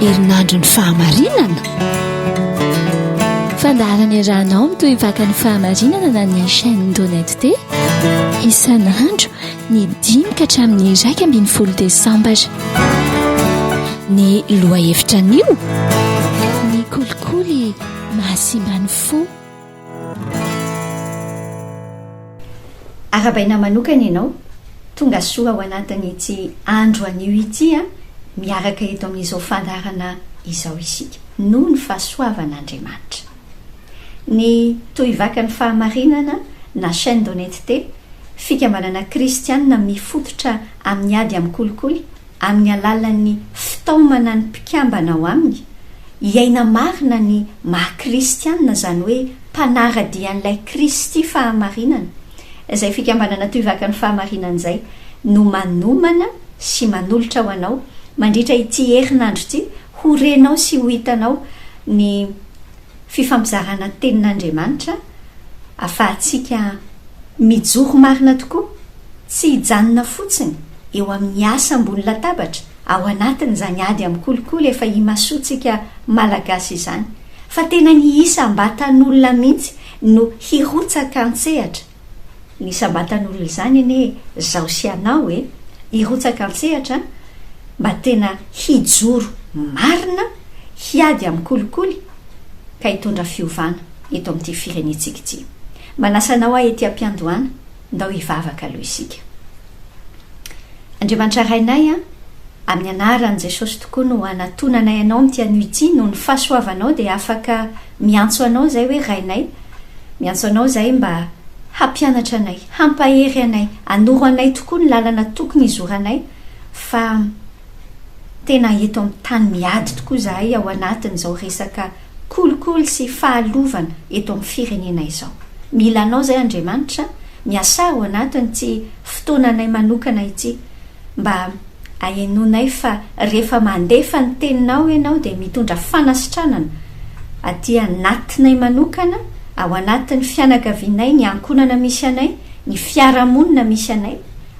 Herinandron'ny fahamarinana? Fandaharana iarahanao mitohy vakan'ny fahamarinana na ny chaîne d'honnêteté isan'andro ny dimy ka hatramin'ny 11 desambra. Ny lohahevitra anio? Ny kolikoly mahasimba ny fo. Arahabaina manokana ianao, tonga soa ao anatin'ity andro anio ity an, miaraka eto amin'izao fandaharana izao isika, noho ny fahasoavan'Andriamanitra. Ny Tohivakan'ny Fahamarinana na Chaîne d'Honnêteté, fikambanana kristianina mifototra amin'ny ady amin'ny kolikoly, amin'ny alalan'ny fitaomana ny mpikambana ao aminy hiaina marina ny maha kristianina, izany hoe mpanara-dia an'ilay Kristy fahamarinana. Izay fikambanana tohivakan'ny fahamarinana izay no manomana sy manolotra ho anao mandritra ity herinandro ity ho renao sy ho hitanao ny fifampizarana tenin'Andriamanitra afahantsika mijoro marina tokoa, tsy hijanona fotsiny eo amin'ny asa ambony latabatra ao anatin'izany ady amin'ny kolikoly efa imasoantsika Malagasy izany, fa tena ny isam-batan'olona mihitsy no hirotsaka an-tsehatra, ny isam-batan'olona izany anie zaho sy ianao e, hirotsaka an-tsehatra mba tena hijoro marina hiady amin'ny kolikoly ka hitondra fiovana eto amin'ity firenentsika ity. Manasa anao aho ety am-piandohana, ndao hivavaka aloha isika. Andriamanitra Rainay a, amin'ny anaran'i Jesosy tokoa no anatonanay Anao amin'ity anio ity, noho ny fahasoavanao dia afaka miantso Anao izay hoe Rainay, miantso Anao izahay mba hampianatra anay, hampahery anay, hanoro anay tokoa ny lalana tokony hizoranay fa Tena eto amin'ny tany miady tokoa izahay ao anatin'izao resaka kolikoly sy fahalovana eto amin'ny firenena izao. Mila anao izay Andriamanitra, miasà ao anatin'ity fotoananay manokana ity mba ahenoanay fa rehefa mandefa ny teninao ianao dia mitondra fanasitranana aty anatinay manokana, ao anatin'ny fianakavianay, ny ankohonana misy anay, ny fiarahamonina misy anay.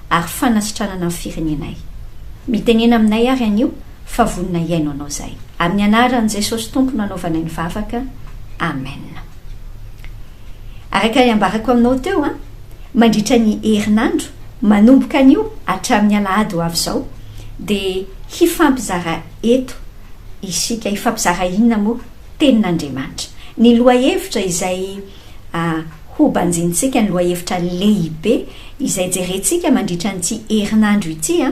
ary fanasitranana ny firenenay. Mitenena aminay ary anio fa vonona hihaino anao zahay. Amin'ny anaran'i Jesosy Tompo no anaovanay ny vavaka. Amen. Araka ny ambarako aminao teo an, mandritra ny herinandro, manomboka anio hatramin'ny alahady ho avy izao, dia hifampizara eto isika, hifampizara inona moa? Tenin'Andriamanitra. Ny lohahevitra izay Ho banjinintsika ny lohahevitra lehibe izay jerentsika mandritra an'ity herinandro ity,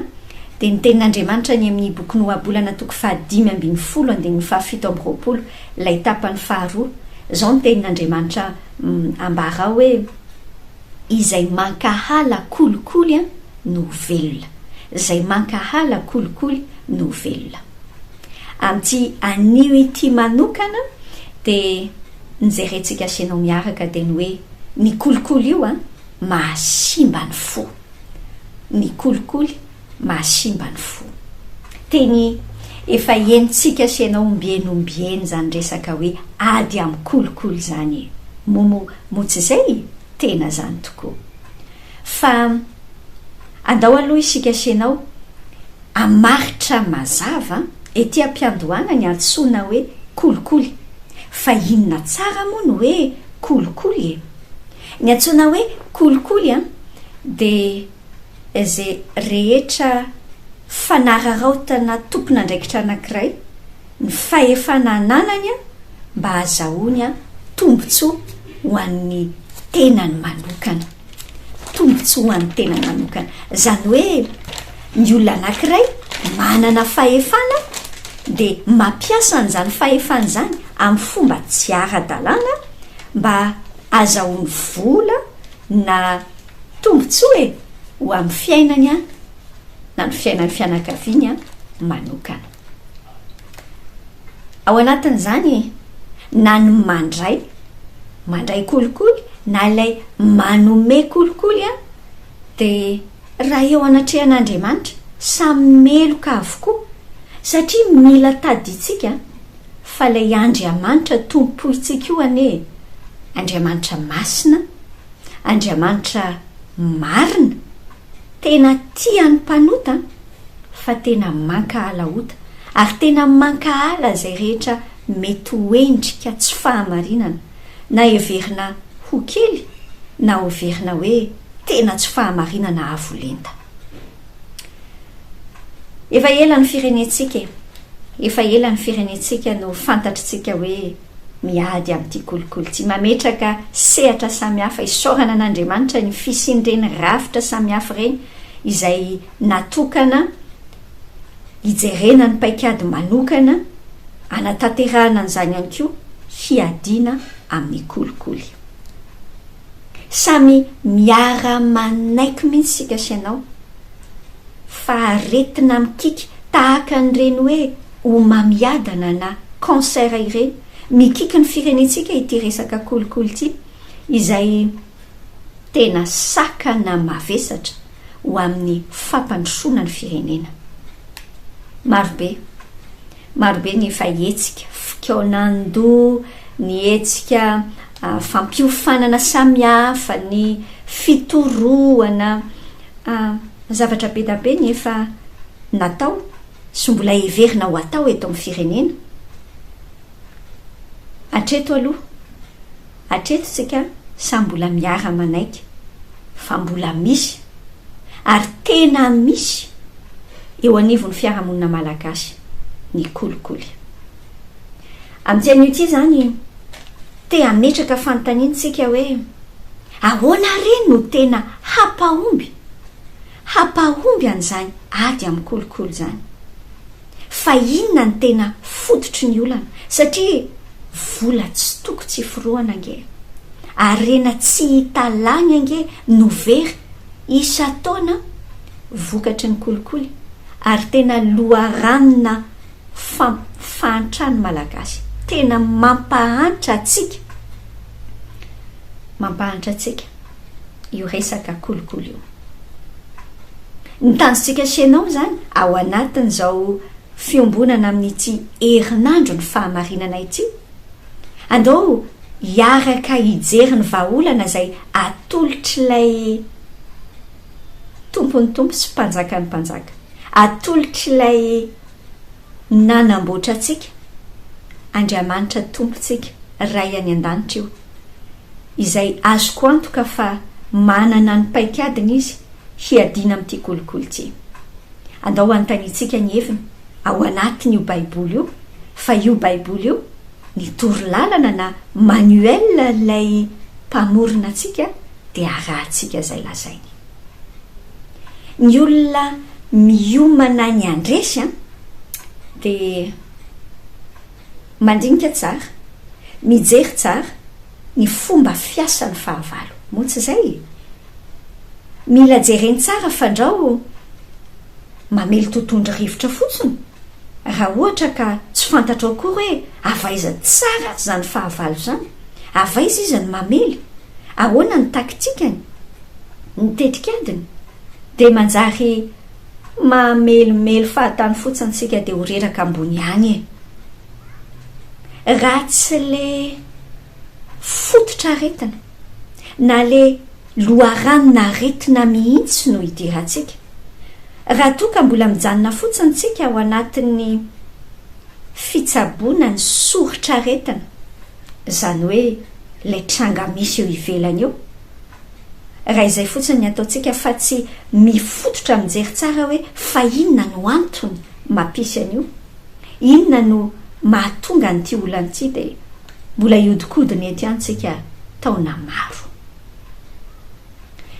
dia ny Tenin'Andriamanitra any amin'ny bokin'ny Ohabolana toko fahadimy ambin'ny folo andininy fahafito amby roapolo, ilay tapany faharoa. Izao ny Tenin'Andriamanitra ambara ao hoe, Izay mankahala kolikoly no ho velona. Izay mankahala kolikoly no ho velona. Amin'ity anio ity manokana dia ny jerentsika sy ianao miaraka dia ny hoe ny kolikoly io an mahasimba ny fo. Ny kolikoly mahasimba ny fo. Teny efa henontsika sy ianao ombieny ombieny izany resaka hoe ady amin'ny kolikoly izany e. Moa moa moa tsy izay e? Tena izany tokoa. Fa andao aloha isika sy ianao hamaritra mazava ety am-piandohana ny antsoina hoe kolikoly. Fa inona tsara moa ny hoe kolikoly e? Ny antsoina hoe kolikoly an, dia izay rehetra fanararaotana tompon'andraikitra anankiray ny fahefana ananany an, mba hahazahoany an tombontsoa ho an'ny tenany manokana. Tombontsoa ho an'ny tenany manokana. Izany hoe ny olona anankiray manana fahefana dia mampiasa an'izany fahefana izany amin'ny fomba tsy ara-dalàna mba hahazahoany vola na tombontsoa e, ho amin'ny fiainany na ny fiainan'ny fianakaviany manokana. Ao anatin'izany na ny mandray, mandray kolikoly na ilay manome kolikoly dia raha eo anatrehan'Andriamanitra samy meloka avokoa satria mila tadidintsika fa ilay Andriamanitra tompointsika io anie Andriamanitra masina, Andriamanitra marina, tena tia ny mpanota fa tena mankahala ota. Ary tena mankahala izay rehetra mety ho endrika tsy fahamarinana, na heverina ho kely na hoverina hoe tena tsy fahamarinana avo lenta. Efa ela ny firenentsika e! Efa ela ny firenentsika no fantatritsika hoe miady amin'ity kolikoly ity. Mametraka sehatra samihafa, isaorana an'Andriamanitra ny fisian'ireny rafitra samihafa ireny izay natokana hijerena ny paikady manokana hanatanterahana an'izany ihany koa hiadiana amin'ny kolikoly. Samy miara-manaiky mihitsy isika sy ianao fa aretina mikiky tahaka an'ireny hoe homamiadana na cancer ireny, mikiky ny firenentsika ity resaka kolikoly ity izay tena sakana mavesatra ho amin'ny fampandrosoana ny firenena. Marobe. Marobe ny efa hetsika fikaonandoha, ny hetsika fampiofanana samihafa, ny fitorohana, zavatra be da be ny efa natao sy mbola heverina ho atao eto amin'ny firenena. Hatreto aloha, hatreto tsika samy mbola miara manaiky fa mbola misy ary tena misy eo anivon'ny fiarahamonina malagasy ny kolikoly. Amin'ity anio ity izany, te hametraka fanontaniana isika hoe, ahoana re no tena hampahomby, hampahomby an'izany ady amin'ny kolikoly izany? Fa inona no tena fototry ny olana? Satria vola tsy toko tsy forohana ange, harena tsy hita lany ange no very isan-taona vokatry ny kolikoly ary tena loharanona fampifahantran'ny Malagasy. Tena mampahantra antsika, mampahantra antsika io resaka kolikoly io. Ny tanjontsika sy ianao izany ao anatin'izao fiombonana amin'ity herinandro ny fahamarinana ity, andao hiaraka hijery ny vahaolana izay atolotr'ilay Tompon'ny tompo sy Mpanjakan'ny mpanjaka, atolotr'ilay nanamboatra antsika, Andriamanitra Tompontsika, Ray any an-danitra io, izay azoko antoka fa manana ny paikadiny Izy hiadiana amin'ity kolikoly ity. Andao hanontaniantsika ny heviny ao anatin'io Baiboly io, fa io Baiboly io, ny torolalana na manuel ilay Mpamorona antsika dia arahantsika izay lazainy. Ny olona miomana ny handresy an, dia mandinika tsara, mijery tsara ny fomba fiasan'ny fahavalo. Moa tsy izay e? Mila jereny tsara fandrao mamely totohondry rivotra fotsiny raha ohatra ka tsy fantatrao akory hoe avy aiza tsara ary izany fahavalo izany, avy aiza izy no mamely, ahoana ny taktikany, ny tetikadiny, dia manjary mamelimely fahatany fotsiny tsika dia ho reraka ambony ihany e! Raha tsy le fototr'aretina na le loharanon'aretina mihitsy no idirantsika, raha toa ka mbola mijanona fotsiny tsika ao anatin'ny fitsaboana ny soritr'aretina, izany hoe ilay tranga misy eo ivelany eo, raha izay fotsiny ny ataontsika fa tsy mifototra mijery tsara hoe fa inona no antony mampisy an'io, inona no mahatonga an'ity olana ity dia mbola hiodikodina eto ihany tsika taona maro.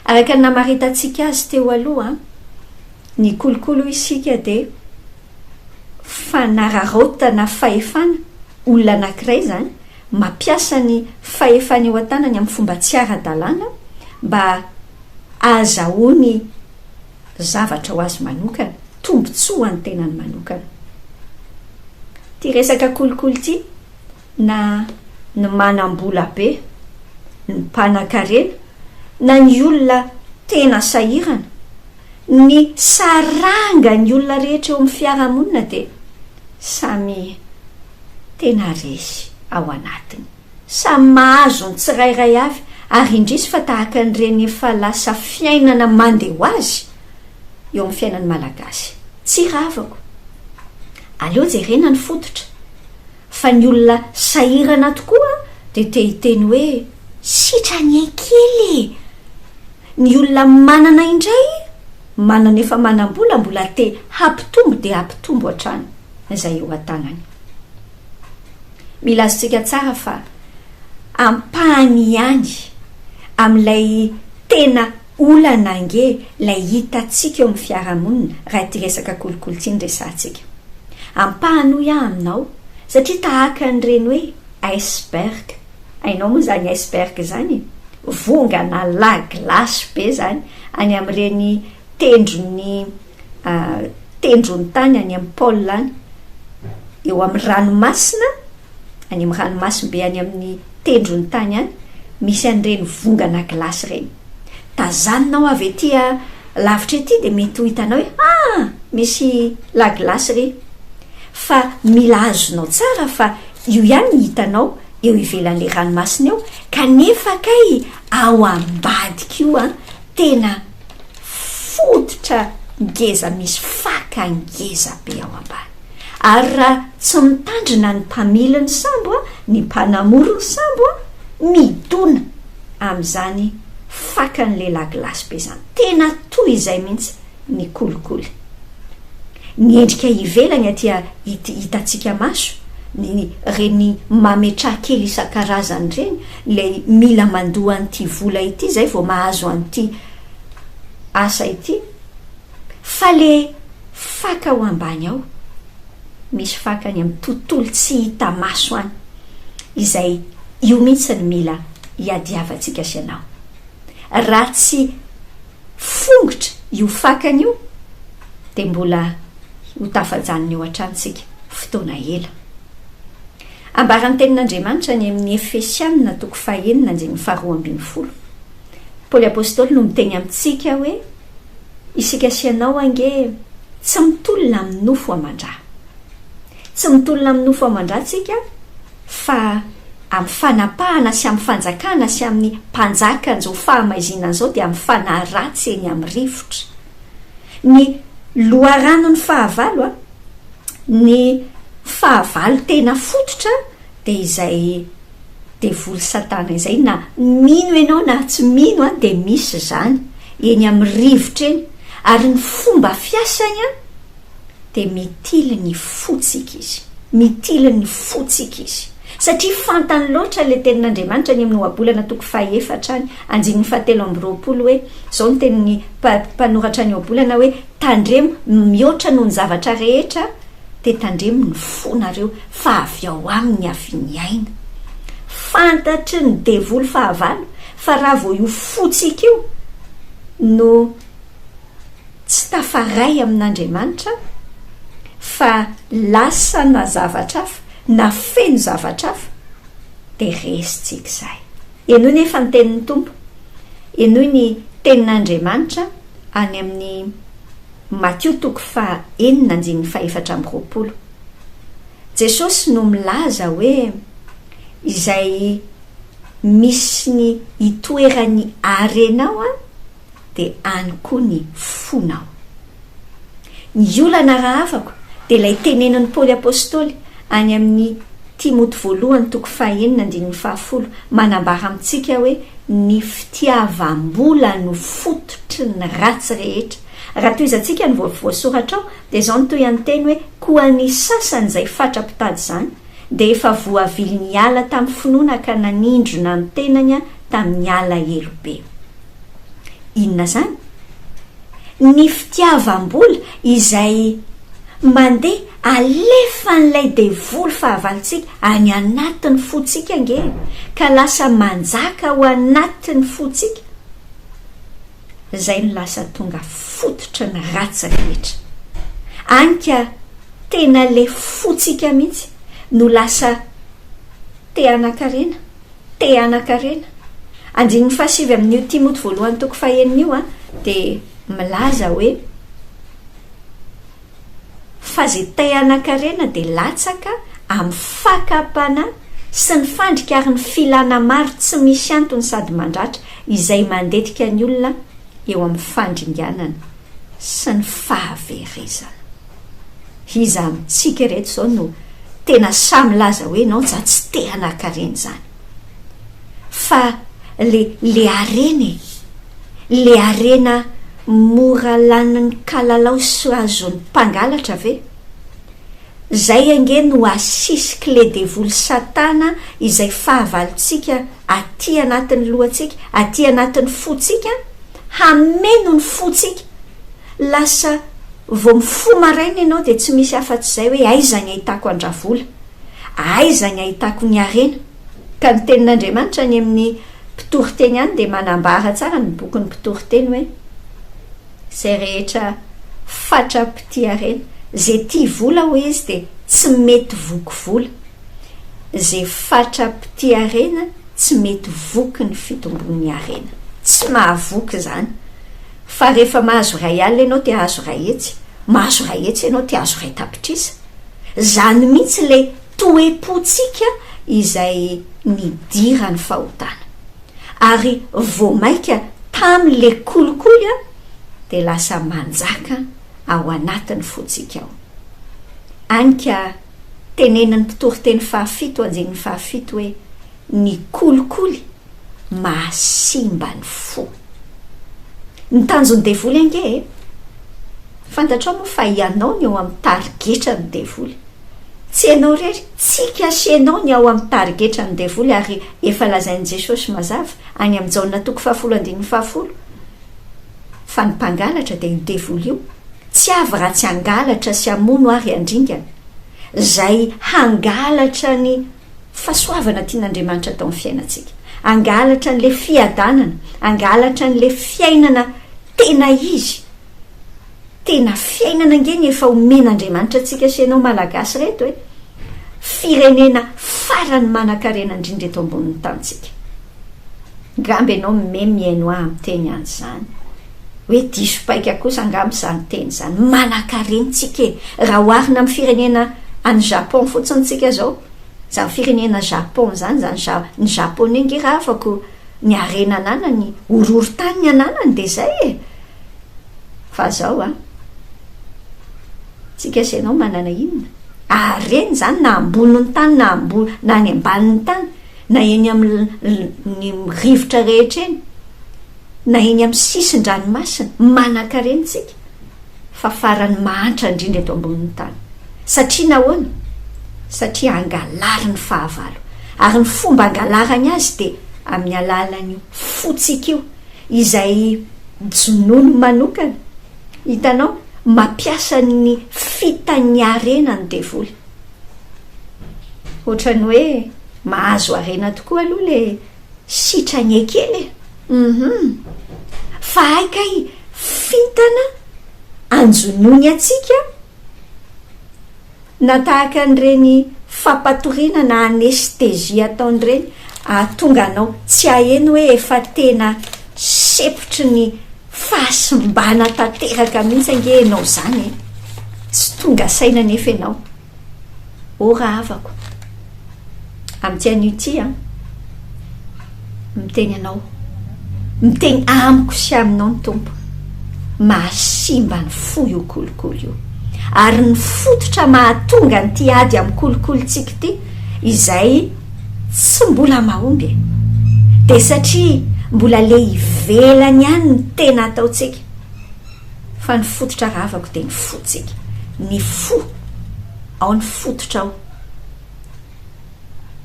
Araka ny namaritantsika azy teo aloha, ny kolikoly hoy isika dia fanararaotana fahefana, olona anankiray izany mampiasa ny fahefany eo an-tanany amin'ny fomba tsy ara-dalàna mba hahazahoany zavatra ho azy manokana, tombontsoa ho an'ny tenany manokana. Ity resaka kolikoly ity, na ny manam-bola be, ny mpanan-karena, na ny olona tena sahirana, ny sarangan'ny olona rehetra eo amin'ny fiarahamonina dia samy tena resy ao anatiny. Samy mahazo ny tsirairay avy ary indrisy fa tahaka an'ireny efa lasa fiainana mandeha ho azy eo amin'ny fiainan'ny Malagasy. Tsy ravako. Aleo jerena ny fototra. Fa ny olona sahirana tokoa dia te hiteny hoe sitrany e kely e! Ny olona manana indray, manana efa manam-bola mbola te hampitombo dia hampitombo hatrany izay eo an-tanany. Mila azontsika tsara fa ampahany ihany amin'ilay tena olana ange ilay hitantsika eo amin'ny fiarahamonina raha ity resaka kolikoly ity no resahantsika. Ampahany hoy aho aminao satria tahaka an'ireny hoe iceberg, hainao moa izany iceberg izany e? Vongana la glace be izany any amin'ireny tendron'ny tendron'ny tany any amin'ny pôle any, eo amin'ny ranomasina, any amin'ny ranomasimbe any amin'ny tendron'ny tany any, misy an'ireny vongana gilasy ireny. Tazaninao avy ety lavitra ety dia mety ho hitanao hoe ah! misy la glace re. Fa mila azonao tsara fa io ihany ny hitanao eo ivelan'ilay ranomasina eo, kanefa kay ao ambadika io an, tena fototra ngeza misy faka ngeza be ao ambany. Ary raha tsy mitandrina ny mpamily ny sambo, ny mpanamory ny sambo, midona amin'izany fakan'ilay lagilasy be izany. Tena toy izay mihitsy ny kolikoly. Ny endrika ivelany aty hitantsika maso, ny ireny mametraha kely isan-karazany ireny, ilay mila mandoa an'ity vola ity izay vao mahazo an'ity asa ity, fa le faka ao ambany ao, misy faka any amin'ny tontolo tsy hita maso any, izay io mihitsy no mila iadiavantsika sy ianao. Raha tsy fongotra io fakany io dia mbola ho tafajanona eo hatrany isika fotoana ela. Ambaran'ny Tenin'Andriamanitra any amin'ny Efesianina toko fahenina andininy faharoa ambinifolo. Paoly Apostoly no miteny amintsika hoe, Isika sy ianao ange tsy mitolona amin'ny nofo aman-dra. Tsy mitolona amin'ny nofo aman-dra tsika fa amin'ny fanapahana sy amin'ny fanjakana sy amin'ny mpanjakan'izao fahamaizinana izao dia amin'ny fanahy ratsy eny amin'ny rivotra. Ny loharanon'ny fahavalo, ny fahavalo tena fototra dia izay devoly satana izay na mino ianao na tsy mino an dia misy izany eny amin'ny rivotra eny ary ny fomba fiasany an dia mitily ny fotsika izy mitily ny fotsika izy satria fantany loatra ilay tenin'Andriamanitra any amin'ny ohabolana toko fahefatra any andininy fahatelo 23 hoe izao ny tenin'ny mpanoratra ny ohabolana hoe tandremo mihoatra noho ny zavatra rehetra dia tandremo ny fonareo fa avy ao aminy avy ny aina. Fantatry ny devoly fahavalo fa raha vao io fontsika io no tsy tafaray amin'Andriamanitra fa lasa na zavatra hafa na feno zavatra hafa dia resintsika izay. Henoy nefa ny tenin'ny Tompo, henoy ny tenin'Andriamanitra any amin'ny Matio toko faha enina andininy faha 24. Jesosy no milaza hoe izay misy ny itoeran'ny harenao dia any koa ny fonao. Ny olana rahavako dia ilay tenenin'i Paoly Apostoly any amin'ny Timoty voalohany toko faha enina andininy fahafolo manambara amintsika hoe ny fitiavam-bola no fototry ny ratsy rehetra. Raha tohizantsika ny voasoratra ao dia izao no tohian'ny teny hoe koa ny sasany izay fatra-pitady izany dia efa voavily niala tamin'ny finoana ka nanindrona ny tenany tamin'ny alahelo be. Inona izany? Ny fitiavam-bola izay mandeha alefan'ilay devoly fahavalontsika any anatin'ny fontsika ange ka lasa manjaka ao anatin'ny fontsika. Izay no lasa tonga fototry ny ratsy rehetra. Any ka tena le fontsika mihitsy no lasa te hanan-karena, te hanan-karena. Andininy fahasivy amin'io Timoty voalohany toko fahenina io dia milaza hoe Fa ze te hanan-karena dia latsaka amin'ny fakam-panahy sy ny fandrika ary ny filana maro tsy misy antony sady mandratra izay mandetika ny olona eo amin'ny fandringanana sy ny fahaverezana. Iza amintsika ireto izao no tena sahy milaza hoe non za tsy te hanankarena izany. Fa le le harena e! Le harena mora lanin'ny kalalao sy azon'ny mpangalatra ve? Zay ange no asisiky le devoly satana izay fahavalontsika aty anatin'ny lohantsika, aty anatin'ny fontsika, hameno ny fontsika, lasa vao mifoha maraina ianao dia tsy misy afa-tsy izay hoe aiza ny ahitako an-dRavola, aiza ny ahitako ny harena. Ka ny tenin'Andriamanitra any amin'ny Mpitoriteny any dia manambara tsara ny bokin'ny Mpitoriteny hoe. Izay rehetra fatra-pitia harena. Izay tia vola hoy izy dia tsy mety voky vola. Izay fatra-pitia harena tsy mety voky ny fitombon'ny harena. Tsy mahavoky izany. Fa rehefa mahazo iray alina ianao te hahazo iray hetsy, mahazo iray hetsy ianao te hahazo iray tapitrisa. Izany mihitsy ilay toe-pontsika izay nidiran'ny fahotana. Ary vao maika tam le kolikoly an de lasa manjaka ao anatin'ny fontsika ao. Any ka tenenin'ny mpitoriteny fahafito andininy fahafito hoe ny kolikoly mahasimba ny fo. Ny tanjon'ny devoly ange e! Fantatrao moa fa ianao ny eo amin'ny tarigetran'ny devoly. Tsy ianao irery, tsika sy ianao ny ao amin'ny tarigetran'ny devoly ary efa lazain'i Jesosy mazava any amin'ny Jaona toko fahafolo andininy fahafolo fa ny mpangalatra dia io devoly io, tsy avy raha tsy hangalatra sy hamono ary handringana. Izay hangalatra ny fahasoavana tian'Andriamanitra atao amin'ny fiainantsika, hangalatra an'ilay fiadanana, hangalatra an'ilay fiainana tena izy. Tena fiainana ange ny efa omen'Andriamanitra antsika sy ianao Malagasy ireto e! Firenena farany manankarena indrindra eto ambonin'ny tanintsika. Ngamba ianao mime mihaino ahy miteny an'izany. Hoe diso paika kosa angamba izany teny izany. Manankarena tsika e! Raha oharina amin'ny firenena any Japon fotsiny tsika izao, izany firenena Japon izany, izany Ja- ny Japonais ange rahavako ny harena ananany, horohorontany ny ananany dia izay e! Fa zao an! Tsika sy ianao manana inona? Harena izany na ambonin'ny tany na ambony na any ambanin'ny tany na eny amin'ny rivotra rehetra eny na eny amin'ny sisin-dranomasina, manankarena tsika fa farany mahantra indrindra eto ambonin'ny tany. Satria nahoana? Satria angalarin'ny fahavalo. Ary ny fomba angalarany azy dia amin'ny alalan'io fontsika io. izay jonono manokana, hitanao, mampiasa ny fitan'ny harena ny devoly. Ohatran'ny hoe mahazo harena tokoa aloha le sitrany kely e! Hum fa hay kay fintana anjonoany antsika Na tahaka an'ireny fampatoriana na anesthésie ataony ireny, ahatonga anao tsy haheno hoe efa tena sempotry ny fahasimbana tanteraka mihitsy ange ianao izany e! Tsy tonga saina anefa ianao. Oh rahavako, amin'ity anio ity an, miteny anao, miteny amiko sy aminao ny Tompo, mahasimba ny fo io kolikoly io. Ary ny fototra mahatonga an'ity ady amin'ny kolikolintsika ity, izay tsy mbola mahomby e, dia satria mbola le ivelany ihany ny tena ataontsika, fa ny fototra ravako dia ny fontsika, ny fo, ao ny fototra ao.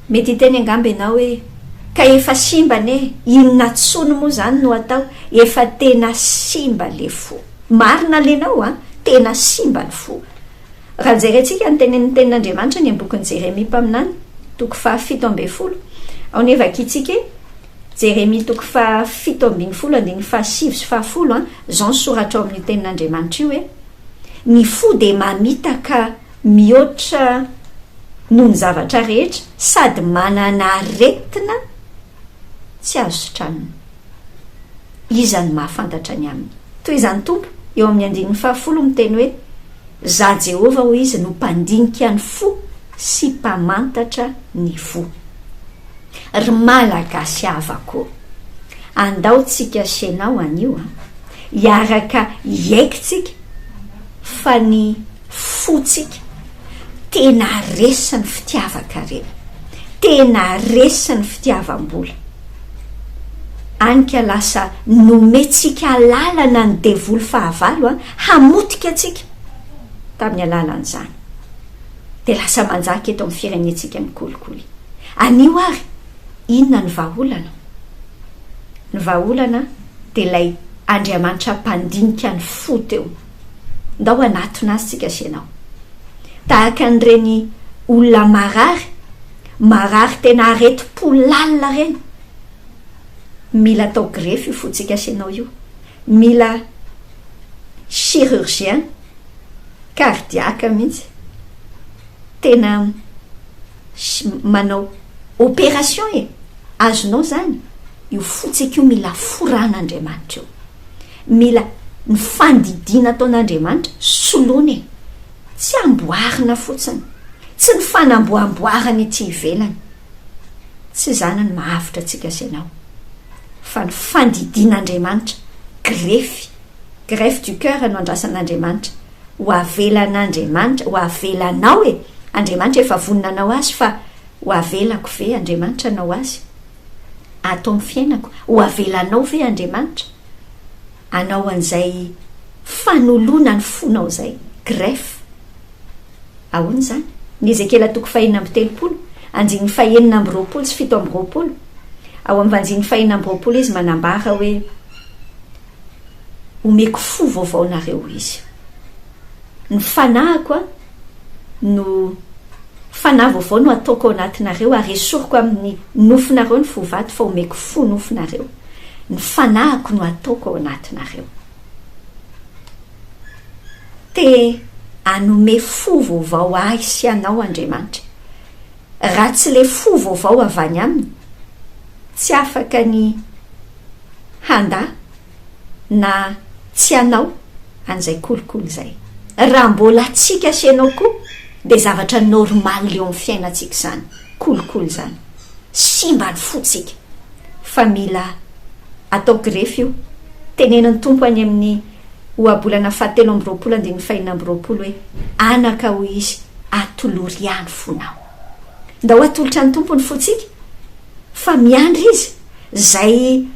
Mety hiteny angamba ianao hoe, ka efa simba anie, inona tsony moa izany no atao, efa tena simba le fo. Marina lenao an, tena simba ny fo. Raha jerentsika ny tenenin'ny tenin'Andriamanitra any amin'ny bokin'i Jeremia mpaminany, toko faha-17, ao anie vakintsika e, Jeremia toko faha-17 andininy fahasivy sy fahafolo an, izao ny soratra ao amin'io tenin'Andriamanitra io hoe, Ny fo dia mamitaka mihoatra noho ny zavatra rehetra sady manana aretina tsy azo sitranina. Iza no mahafantatra ny aminy? Tohizan'ny Tompo eo amin'ny andininy fahafolo miteny hoe, Izaho Jehovah, hoy Izy, no mpandinika ny fo sy mpamantatra ny voa. Ry Malagasy havako ô! Andao tsika sy ianao anio an! Hiaraka hiaiky tsika fa ny fo tsika. Tena resy ny fitiavan-karena. Tena resy ny fitiavam-bola. Any ka lasa nomentsika alalana ny devoly fahavalo hamotika antsika tamin'ny alalan'izany. Dia lasa manjaka eto amin'ny firenentsika ny kolikoly. Anio ary, inona ny vahaolana? Ny vahaolana dia ilay Andriamanitra mpandinika ny fo teo. Ndao hanatona azy tsika sy ianao. Tahaka an'ireny olona marary, marary tena aretim-po lalina ireny. Mila atao grefy io fontsika sy ianao io. Mila chirurgien cardiaque mihitsy. Tena manao opération e! Azonao izany? Io fontsika io mila foran'Andriamanitra io. Mila ny fandidiana ataon'Andriamanitra soloina e! Tsy amboarina fotsiny. Tsy ny fanamboamboarana ety ivelany. Tsy izany no mahavotra antsika sy ianao. Fa ny fandidian'Andriamanitra, grefy, greffe du coeur no andrasan'Andriamanitra. Ho avelan'Andriamanitra, ho avelanao e! Andriamanitra efa vonona hanao azy fa ho avelako ve Andriamanitra hanao azy? Ato amin'ny fiainako, ho avelanao ve Andriamanitra hanao an'izay fanoloana ny fonao izay? Greffe. Ahoana izany? Ny Ezekiela toko fahenina amby telopolo, andininy fahenina amby roapolo sy 27. Ao amin'ny andininy fahenina amby roapolo izy manambara hoe, Omeko fo vaovao nareo hoy izy. Ny fanahiko no fanahy vaovao no ataoko ao anatinareo ary esoriko amin'ny nofonareo ny fo vato fa omeko fo nofo nareo. Ny fanahiko no ataoko ao anatinareo. Te hanome fo vaovao ahy sy anao Andriamanitra. Raha tsy le fo vaovao avy any aminy, tsy afaka ny handà na tsy hanao an'izay kolikoly izay. Raha mbola antsika sy ianao koa dia zavatra normal eo amin'ny fiainantsika izany kolikoly izany. Simba ny fontsika fa mila atao grefy io. Tenenin'ny Tompo any amin'ny ohabolana fahatelo amby roapolo andininy fahenina amby roapolo hoe, Anaka hoy Izy, atolory ahy ny fonao. Ndao atolotra ny Tompo ny fontsika fa miandry Izy Zay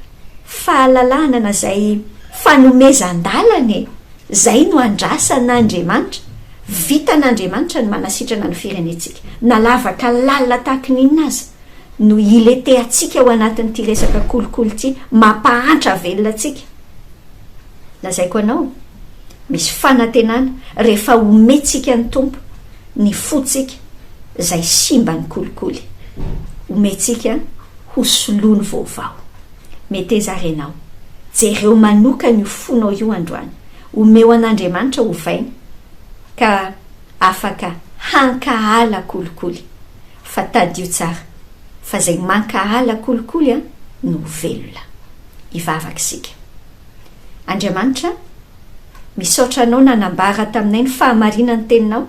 fahalalahana na zay fanomezan-dalana e! Zay no andrasan'Andriamanitra. Vitan'Andriamanitra ny manasitrana ny firenentsika. Na lavaka lalina tahaky ny inona aza no hiletehantsika ao anatin'ity resaka kolikoly ity, mampahantra velona antsika. Lazaiko anao, misy fanantenana rehefa omentsika ny Tompo ny fontsika zay simban'ny kolikoly. Omentsika. ho solony vaovao. Meteza ary ianao. Jereo manokana io fonao io androany. Omeo an'Andriamanitra hovaina ka afaka hankahala kolikoly. Fa tadidio tsara fa izay mankahala kolikoly no ho velona. Hivavaka isika. Andriamanitra, misaotra Anao nanambara taminay ny fahamarinan'ny Teninao.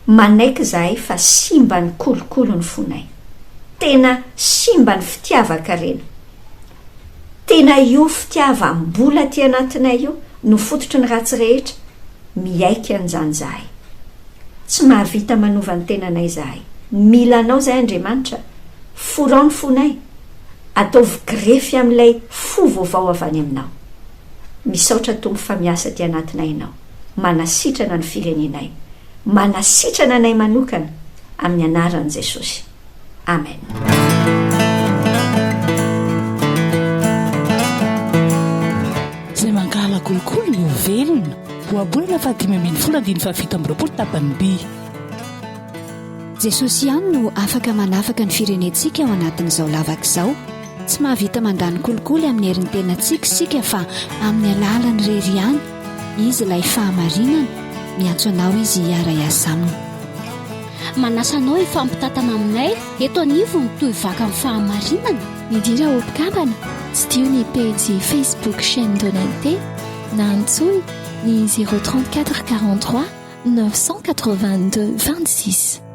Manaiky izahay fa simba ny kolikoly ny fonay. Tena simba ny fitiavan-karena. Tena io fitiavam-bola aty anatinay io no fototry ny ratsy rehetra, miaiky an'izany izahay. Tsy mahavita manova ny tenanay izahay. Mila Anao izahay Andriamanitra, forao ny fonay, ataovy grefy amin'ilay fo vaovao avy any Aminao. Misaotra Tompo fa miasa aty anatinay Ianao, manasitrana ny firenenay. Manasitrana anay manokana amin'ny anaran'i Jesosy. Amen. Izay mankahala kolikoly no velona. Ohabolana faha-15 andininy faha-27 tapany B. Jesosy ihany no afaka manafaka ny firenentsika ao anatin'izao lavaka izao. Tsy mahavita mandany kolikoly amin'ny herin'ny tenantsika isika fa amin'ny alalany irery ihany. Izy ilay fahamarinana, miantso anao Izy hiara-hiasa aminy. Manasa anao hifampitantana aminay eto anivon'ny Tohivakan'ny Fahamarinana. Midira ho mpikambana, tsidiho ny pejy Facebook Chaîne d'Honnêteté na antsoy ny 0 34 43 982 26.